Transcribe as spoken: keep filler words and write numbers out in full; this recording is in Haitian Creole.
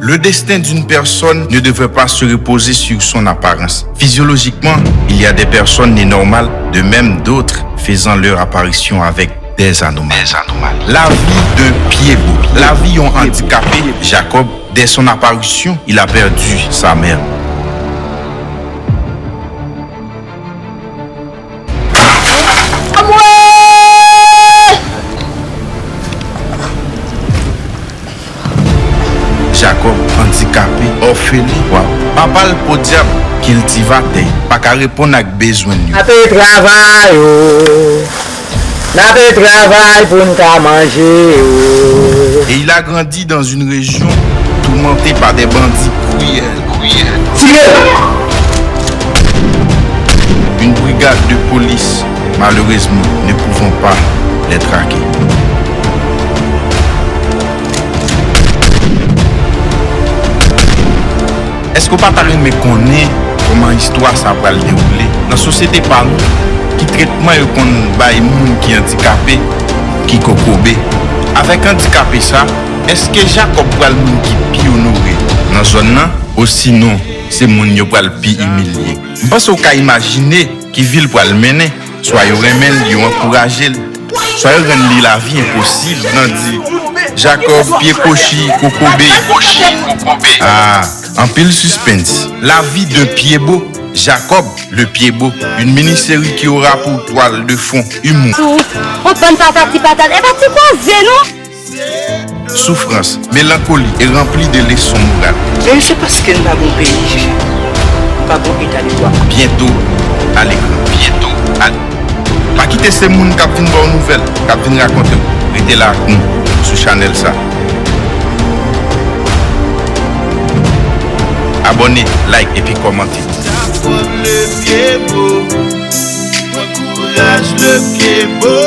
Le destin d'une personne ne devrait pas se reposer sur son apparence. Physiologiquement, il y a des personnes nées normales, de même d'autres faisant leur apparition avec des anomalies. La vie d'un pied beau. La vie yon andikapé, Jacob, dès son apparition, il a perdu sa mère. Anmwey! Jacob andikape, òfelin, waw. Papa l podyab, kiltivatè, pa ka reponn ak bezwen l yo. N ape travay o, n ape travay pou n ka manje o. Et il a grandi dans une région tourmentée par des bandits cruels. Tire l! Une brigade de police, malheureusement, ne pouvant pas les traquer. Èske w pa ta renmen konnen kòman istwa sa pral dewoule nan sosyete pa nou? Ki tretman yo konn bay moun ki andikape, ki kokobe? Avèk andikape sa, èske Jacob pral moun ki pi onore nan zòn nan? Osinon, se moun yo pral pi imilye? M panse w ka imajine ki vi l pral mennen. Swa yo renmen l, yo ankouraje l, swa yo rann li lavi enposib nan di, Jacob, pye kochi, kokobe. Ah, anpil suspense. La vie d'un pied beau, Jacob le pied beau, une mini-série qui aura pour toile de fond humour. Sou, on pann patati patata, e pa ti koze non. Souffrance, mélancolie et rempli de leçons morales. Men se paske n pa gon peyi, n pa gon eta de dwa. Bientôt à l'écran. Bientôt à l-, pa kite se moun k ap vin ba w nouvèl, k ap vin rakonte w. Rete la ak nou sou chanèl sa. Abòne, like epi kòmante. Jacob le pied beau, ankouraj le pied beau.